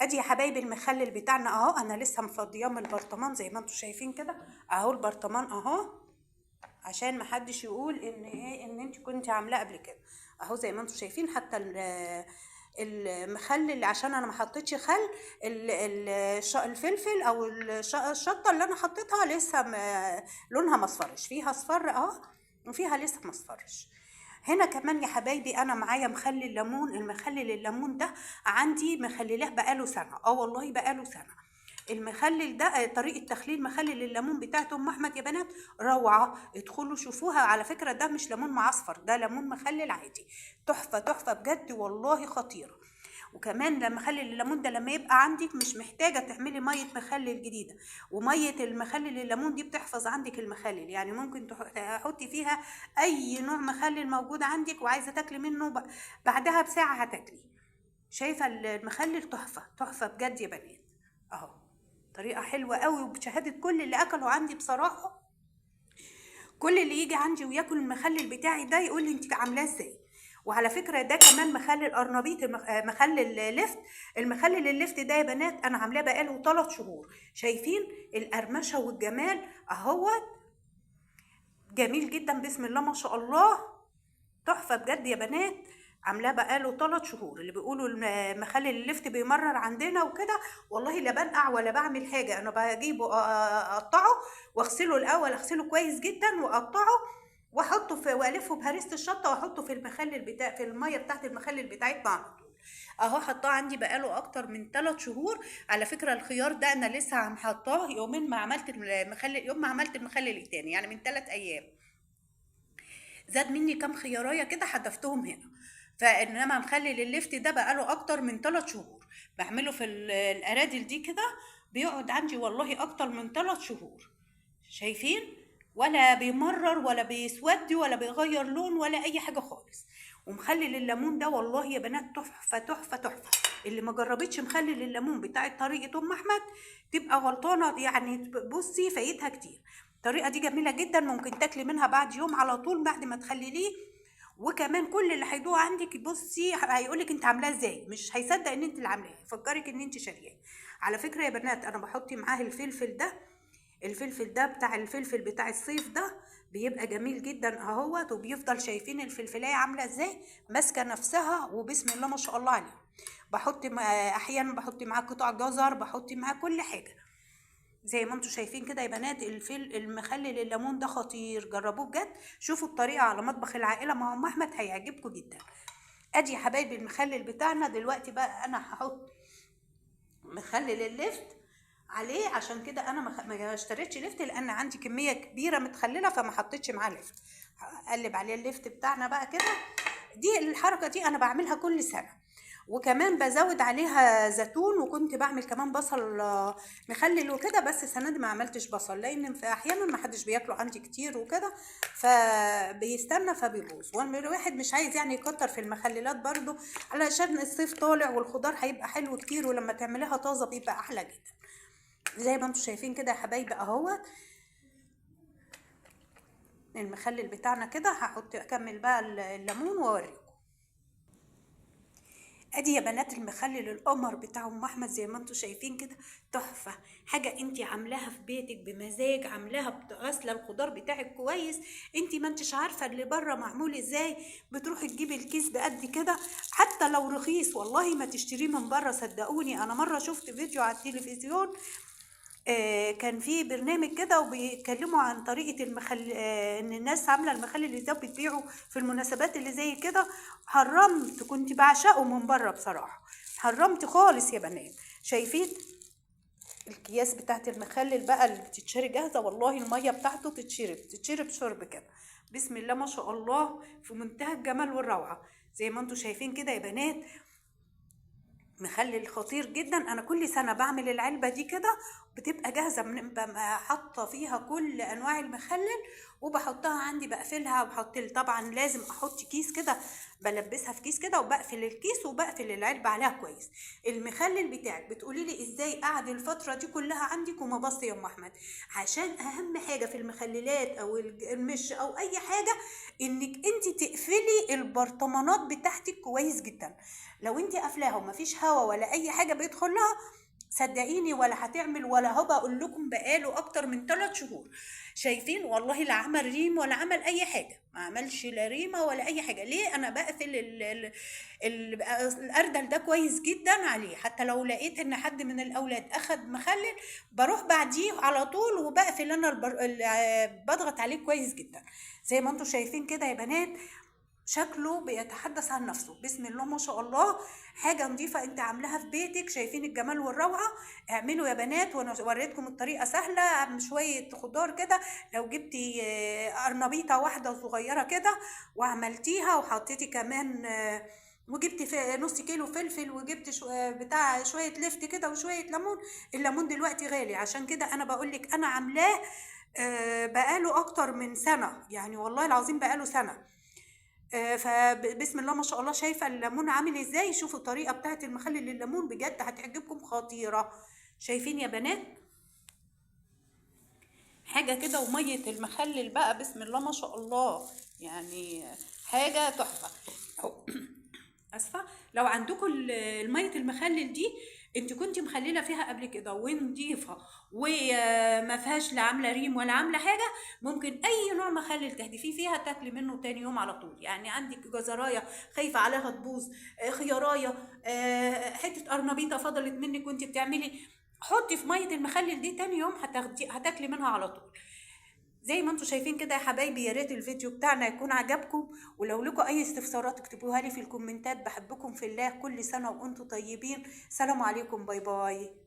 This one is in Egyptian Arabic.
ادي يا حبايبي المخلل بتاعنا اهو، انا لسه مفضياه من البرطمان زي ما انتم شايفين كده اهو، البرطمان اهو، عشان محدش يقول ان ايه ان انت كنت عاملاه قبل كده. اهو زي ما انتم شايفين، حتى المخلل عشان انا ما حطيتش خل، الفلفل او الشطه اللي انا حطيتها لسه لونها ما اصفرش، فيها اصفر اهو وفيها لسه ما اصفرش. هنا كمان يا حبايبي انا معايا مخلل ليمون. المخلل الليمون ده عندي مخللاه بقاله سنة، والله بقاله سنة. المخلل ده طريقه تخليل مخلل الليمون بتاعت ام احمد يا بنات روعه، ادخلوا شوفوها. على فكرة ده مش ليمون معصفر، ده ليمون مخلل عادي، تحفة تحفة بجد والله، خطيرة. وكمان لما مخلل الليمون ده لما يبقى عندك مش محتاجه تعملي مية مخلل جديدة، ومية المخلل الليمون دي بتحفظ عندك المخلل، يعني ممكن تحطي فيها اي نوع مخلل موجود عندك وعايزه تاكلي منه بعدها بساعة هتاكلي. شايفه المخلل تحفة تحفة بجد يا بنات اهو، طريقه حلوة قوي، وبشهاده كل اللي اكلوا عندي بصراحة، كل اللي يجي عندي وياكل المخلل بتاعي ده يقول لي انت عاملاه ازاي. وعلى فكرة ده كمان مخلل قرنبيط، مخلل لفت. المخلل اللفت ده يا بنات انا عاملاه بقاله 3 شهور، شايفين القرمشه والجمال اهوت، جميل جدا بسم الله ما شاء الله، تحفة بجد يا بنات. عاملاه بقاله 3 شهور. اللي بيقولوا مخلل اللفت بيمرر عندنا وكده، والله لا بنقع ولا بعمل حاجة، انا بجيبه اقطعه واغسله الاول، اغسله كويس جدا واقطعه واحطه في، والفه بهريسه الشطه واحطه في المخلل بتاع، في المية بتاعت المخلل بتاعتنا على طول اهو. حطاه عندي بقاله اكتر من 3 شهور. على فكرة الخيار ده انا لسه عم حطاه يومين ما عملت المخلل، يوم ما عملت المخلل التاني يعني من 3 ايام، زاد مني كام خيارايه كده حدفتهم هنا. فانما مخلل اللفت ده بقاله اكتر من 3 شهور، بعمله في القرادل دي كده، بيقعد عندي والله اكتر من 3 شهور، شايفين؟ ولا بيمرر ولا بيسود ولا بيغير لون ولا اي حاجة خالص. ومخلل الليمون ده والله يا بنات تحفة تحفة تحفة. اللي ما جربتش مخلل الليمون بتاع طريقه ام احمد تبقى غلطانة، يعني بصي فايتها كتير. الطريقة دي جميلة جدا، ممكن تاكلي منها بعد يوم على طول بعد ما تخلليه. وكمان كل اللي هيدوق عندك بصي هيقولك انت عاملاه ازاي، مش هيصدق ان انت اللي عاملاه، يفكرك ان انت شارياه. على فكرة يا بنات انا بحط معاه الفلفل ده، الفلفل ده بتاع الفلفل بتاع الصيف ده بيبقى جميل جدا اهوت، وبيفضل شايفين الفلفلايه عامله ازاي ماسكه نفسها وبسم الله ما شاء الله عليه. بحط احيانا بحط معاه قطع جزر، بحط معاه كل حاجة زي ما انتم شايفين كده يا بنات. المخلل الليمون ده خطير، جربوه بجد، شوفوا الطريقة على مطبخ العائلة مع ام احمد هيعجبكم جدا. ادي يا حبايبي المخلل بتاعنا. دلوقتي بقى انا هحط مخلل اللفت عليه، عشان كده انا ما اشتريتش لفت لان عندي كمية كبيرة متخلله، فما حطيتش معاه لفت. هقلب عليه اللفت بتاعنا بقى كده. دي الحركة دي انا بعملها كل سنة، وكمان بزود عليها زيتون، وكنت بعمل كمان بصل مخلل وكده، بس السنة دي ما عملتش بصل لان احيانا ما حدش بياكله عندي كتير وكده، فبيستنى فبيبوظ، والواحد مش عايز يعني يكتر في المخللات برضو علشان الصيف طالع والخضار هيبقى حلو كتير، ولما تعمليها طازة بيبقى احلى جدا. زي ما انتم شايفين كده يا حبايبي اهوت المخلل بتاعنا كده. هحط اكمل بقى الليمون واوريكم. ادي يا بنات المخلل القمر بتاع ام احمد زي ما انتم شايفين كده، تحفة. حاجة انت عاملاها في بيتك بمزاج، عاملاها غاسله الخضار بتاعك كويس، انت ما انتش عارفه اللي بره معمول ازاي، بتروحي تجيبي الكيس بقد كده حتى لو رخيص والله ما تشتريه من بره، صدقوني. انا مرة شفت فيديو على التلفزيون، كان في برنامج كده وبيتكلموا عن طريقه المخل، ان الناس عامله المخلل ازاي وبتبيعه في المناسبات اللي زي كده. حرمت، كنت بعشقه من بره بصراحة، حرمت خالص يا بنات. شايفين الكياس بتاعت المخلل بقى اللي بتتشري جاهزة، والله المية بتاعته تتشرب شرب كده، بسم الله ما شاء الله، في منتهى الجمال والروعه زي ما انتم شايفين كده يا بنات. مخلل خطير جدا. انا كل سنة بعمل العلبة دي كده، بتبقى جاهزة، ببقى حاطه فيها كل انواع المخلل، وبحطها عندي بقفلها، وبحط طبعا لازم احط كيس كده، بلبسها في كيس كده وبقفل الكيس وبقفل العلبة عليها كويس. المخلل بتاعك بتقولي لي ازاي قعد الفترة دي كلها عندك وما باظش يا ام احمد؟ عشان اهم حاجة في المخللات او المش او اي حاجة انك انت تقفلي البرطمانات بتاعتك كويس جدا. لو انت قافلاها ومفيش هوا ولا اي حاجة بيدخل لها، صدقيني ولا هتعمل ولا هبه. اقول لكم بقاله اكتر من 3 شهور، شايفين والله لا عمل ريم ولا عمل اي حاجة، ما عملش لا ريمه ولا اي حاجة. ليه؟ انا بقفل القردل ده كويس جدا عليه، حتى لو لقيت ان حد من الاولاد اخد مخلل بروح بعديه على طول وبقفل انا بضغط عليه كويس جدا. زي ما انتم شايفين كده يا بنات، شكله بيتحدث عن نفسه، بسم الله ما شاء الله، حاجة نظيفة انت عاملاها في بيتك. شايفين الجمال والروعة؟ اعملوا يا بنات، وانا وريتكم الطريقة سهلة، شوية خضار كده، لو جبتي قرنبيطة واحدة صغيرة كده وعملتيها وحطيتي كمان، وجبت نص كيلو فلفل، وجبت بتاع شوية لفت كده وشوية ليمون. الليمون دلوقتي غالي، عشان كده انا بقولك انا عاملاه بقاله اكتر من سنة، يعني والله العظيم بقاله سنة. فبسم الله ما شاء الله، شايفه الليمون عامل ازاي؟ شوفوا الطريقة بتاعت المخلل لليمون بجد هتعجبكم، خطيرة. شايفين يا بنات حاجة كده، ومية المخلل بقى بسم الله ما شاء الله، يعني حاجة تحفة. اسفه، لو عندكم المية المخلل دي انت كنت مخلله فيها قبل كده ونضيفه وما فيهاش لا عامله ريم ولا عامله حاجة، ممكن اي نوع مخلل تهدفيه فيها تاكلي منه تاني يوم على طول. يعني عندك جزرايه خايفة عليها تبوظ، خيارايه، حتة قرنبيطه فضلت منك وانت بتعملي، حطي في مية المخلل دي تاني يوم هتاكلي منها على طول. زي ما انتم شايفين كده يا حبايبي، يا ريت الفيديو بتاعنا يكون عجبكم، ولو لكم اي استفسارات اكتبوها لي في الكومنتات. بحبكم في الله، كل سنة وانتم طيبين. سلام عليكم، bye bye.